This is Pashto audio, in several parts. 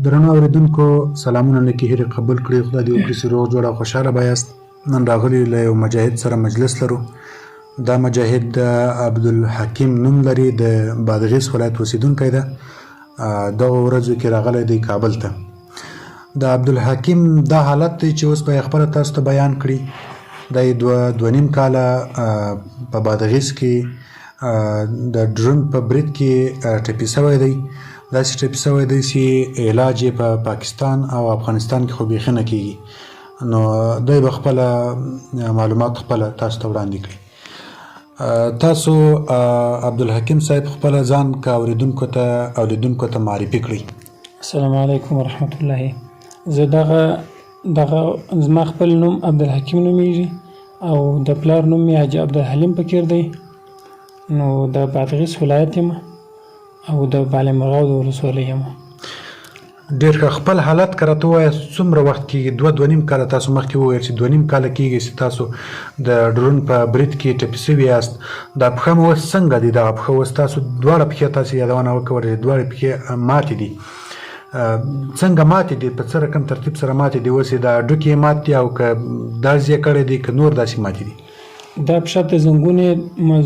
درنو اوریدونکو سلامونه، نیکې هیلې قبول کړي. خدای دې وکړي چې روغ جوړ او خوشحاله به یاست. نن راغلي له یو مجاهد سره مجلس لرو. دا مجاهد د عبدالحکیم نوم لري، د بادغیس ولایت اوسیدونکی ده. دغو ورځو کې راغلی دی کابل ته. د عبدالحکیم دا حالت دی چې اوس به یې خپله تاسو ته بیان کړي. دی دوه دوه نیم کاله په بادغیس کې د ډرون په برید کې ټپي شوی دی. داسې ټپي شوی دی چې علاج یې په پاکستان او افغانستان کې خو بیخي نه کیږي. نو دی به خپله معلومات خپله تاسو ته وړاندې کړي. تاسو عبدالحکیم صاحب خپله ځان که اوریدونکو ته او لیدونکو ته معرفي کړئ. السلام علیکم ورحمت الله. زه دغه دغه زما خپل نوم عبدالحکیم نومیږي او د پلار نوم مې حاجي عبدالحلیم فقیر دی. نو د بادغیس ولایت یم او د بالامرغاو د ولسوالۍ یم. ډېر ښه. خپل حالت که راته ووایاست، څومره وخت کېږي؟ دوه دوه نیم کاله تاسو مخکې وویل چې دوه نیم کاله کېږي چې تاسو د ډرون په برید کې ټپي شوي یاست. دا پښه مو اوس څنګه دي؟ دغه پښه اوس تاسو دواړه پښې، تاسو یادونه وکوله چې دواړې پښې ماتې دي. څنګه ماتې دي؟ په څه رقم ترتیب سره ماتې دي؟ اوس یې دا هډوکي یې مات دي او که درز یې کړی دی که نور داسې ماتې دي؟ دا پښه د زنګونې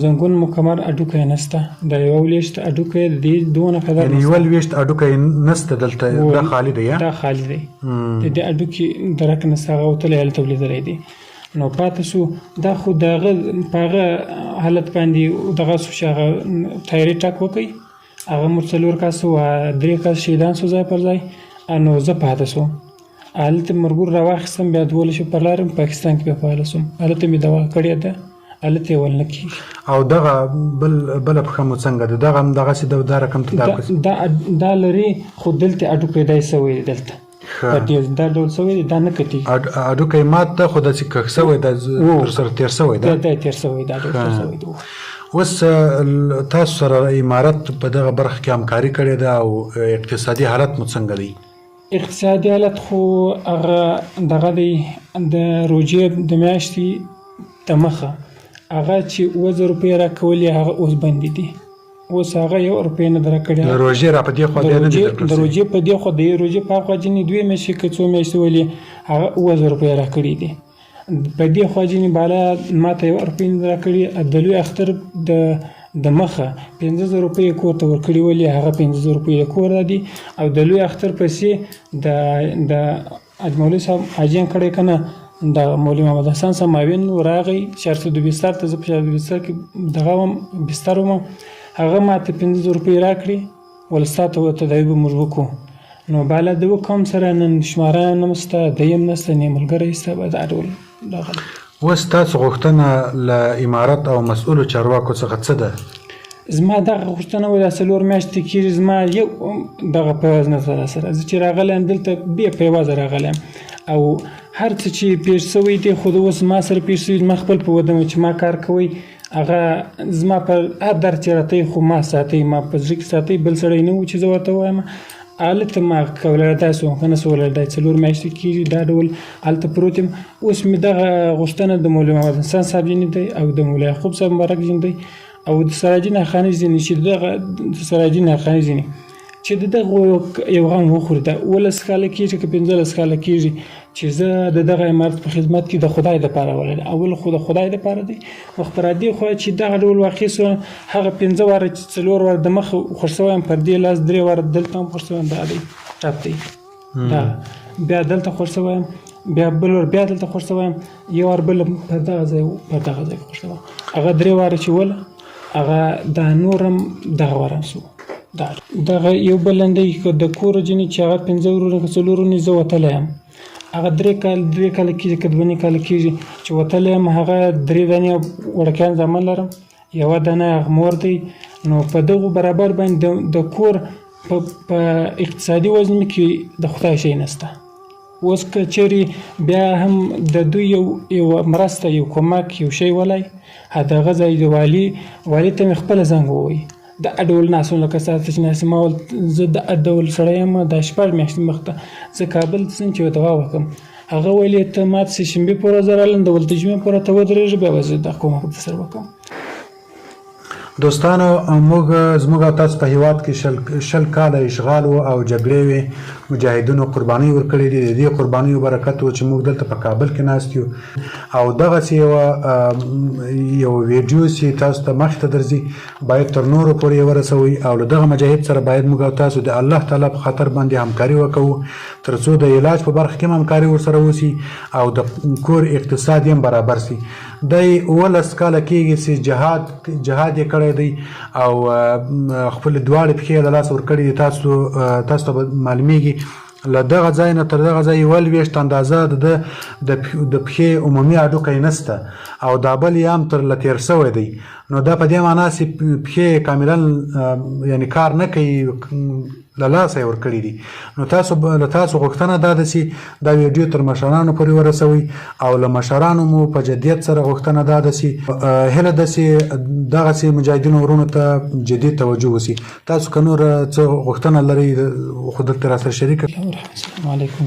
زنګون مکمل هډوکی نشته، دا یوه لوېشت هډوکی د دې دونه قدر یعنی یوه لوېشت هډوکی نشته دلته، دا خالي دی؟ دا خالي دی، د دې هډوکي درک نشته، هغه وتلی هلته ولیدلی دی. نو پاتې شو دا خو د هغه په هغه حالت باندې دغه شو چې هغه تیاري ټک وکړي. هغه موږ څلور کسه وو، درې کسه شهیدان شو ځای پر ځای، نو زه پاتې شوم. هلته مرګور راواخیستم، بیا 12 شپې پر لارم پاکستان کې بیا فعال شوم. هلته مې دوا کړې ده، هلته یې ول نه کېږي. او دغه بل بله پښه مو څنګه ده؟ دغه هم دغسې ده؟ دا رقم تدارک دا دا لري، خو دلته هډوکی دی سوی دی دلته په دې دا ډول سوی دی، دا نه کتي. هډوکی مات ده خو داسې کښ سوی ده، تر سره تېر سوی ده. دا تېر سوی، دا ډول تېر سوی دی. اوس تاسو سره امارت په دغه برخه کې همکاري کړې ده او اقتصادي حالت مو څنګه دی؟ اقتصادي حالت خو هغه دغه دی، د روژې د میاشتې د مخه هغه چې 7000 روپۍ راکولې هغه اوس بندې دي. اوس هغه یو روپۍ نه ده راکړې. د روژې را په دې خوا بیا نه دي درکړل د روژې په دې خوا، د روژې په اخوا ځینې دوې میاشتې که څو میاشتې ولې هغه 7000 روپۍ راکړې دي. په دې خوا ځینې بالا ماته یوه روپۍ نه ده راکړې. د لوی اختر د د مخه 5000 روپۍ یې کور ته ورکړي ولې هغه 5000 روپۍ د کور دي. او د لوی اختر پسې د د حاج مولوي صاحب حاجیان کړی که نه، د مولوي محمد حسن صاحب معاون راغی چارسدو بستر ته، زه په چارسدو بستر کې دغه وم، بستر وم، هغه ماته 5000 روپۍ راکړې، ول ستا ته تداوي به موږ وکړو. نو بالا د وکم سره نن شماره نه شته، دی هم نشته، نه ملګری شته، به دا ډول دغه. اوس ستاسو غوښتنه له امارت او مسؤلو چارواکو څخه څه ده؟ زما دغه غوښتنه وه، دا څلور میاشتې کېږي زما یو دغه پیواز نه سره سره زه چې راغلی یم دلته بې پیوازه راغلی یم او هر څه چې پېښ شوی دی خو اوس ما سره پېښ شوي. زما خپل په ودمه چې ما کار کوی هغه زما په هر درد چې راته خو ما ساتي، ما په زړه کې ساتي، بل سړی نه و چې زه ورته وایم. هلته ما کولای داسې وم که نه سو دا څلور میاشتې کېږي دا ډول هلته پروت یم. اوس مې دغه غوښتنه د مولوي محمد حسن صاحب ځینې دی او د مولوي یعقوب صاحب مبارک ځینې دی او د سراجین حقاني ځینې چې دغه د سراجین حقاني ځینې چې د دغه یو غم وخوري. دا 17 کاله کېږي که 15 کاله کېږي چې زه د دغه امارت په خدمت کې د خدای دپاره ولرم. اول خو د خدای دپاره دی، مخ پر دې خوا چې دغه ډول واقع سوه هغه پنځه واره چې څلور واره د مخ خوښ سوی یم، پر دې لاس درې واره دلته هم خوښ سوی یم، دا دی ټپ دی، دا بیا دلته خوښ سوی یم، بیا بل ور بیا دلته خوښ سوی یم، یو وار بل پر دغه ځای پر دغه ځای خوښ سوی. هغه درې واره چې ول هغه دا نور هم دغه وار هم سو. دا دغه یو بل لنډی که د کور ځینې چې هغه پنځه وروڼه که څلور وروڼه زه وتلی یم، هغه درې کال درې کاله کېږي که دوه نیم کاله کېږي چې وتلی یم. هغه درې دانې وړکیان زامن لرم، یوه دانه هغه مور دی. نو په دغو برابر باندې د کور په اقتصادي وزن کې د خدای شی نشته. اوس که چېرې بیا هم د دوی یو یو مرسته، یو کمک، یو شی ولای هدغه ځای د والي والي ته مې خپله زنګ ووایي د ډول ناسو لکه ستاسو چې ناست ما ول زه د ډول سړی یم. دا شپږ میاشتې مخته زه کابل ته ځم چې یوه دوا وکړم. هغه ویلې ته ما د سې شنبې په ورځ رالم، د ول د جمعې په ورځ ته ودرېږه، بیا به زه دا کومک در سره وکړم. دوستانو موږ زموږ او تاسو په هیواد کې 20 کاله اشغال وو او جګړې وې، مجاهدینو قربانۍ ورکړې دي. د دې قربانیو برکت و چې موږ دلته په کابل کې ناست یو او دغسې یوه ویډیو چې تاسو ته مخې ته درځي باید تر نورو پورې یې ورسوئ او له دغه مجاهد سره باید موږ او تاسو د الله تعالی په خاطر باندې همکاري وکړو تر څو د علاج په برخه کې هم همکاري ورسره وسي او د کور اقتصاد یې هم برابر سي. دی 17 کاله کېږي چې جهاد یې کړی دی او خپلې دواړې پښې یې له لاسه ورکړې دي. تاسو ته به معلومیږي له دغه ځای نه تر دغه ځای یوه لوېشت اندازه د ده د پښې عمومي هډوکی نشته او دا بل یې هم تر له تېر شوی دی. نو دا په دې معنا چې پښې یې کاملا یعنې کار نه کوي، له لاسه یې ورکړي دي. نو له تاسو غوښتنه دا ده چې دا ویډیو تر مشرانو پورې ورسوئ او له مشرانو مو په جدیت سره غوښتنه دا ده چې هیله ده چې دغسې مجاهدینو وروڼو ته جدي توجه وشي. تاسو که نور څه غوښتنه لرئ خو دلته راسره شریکه. السلام علیکم.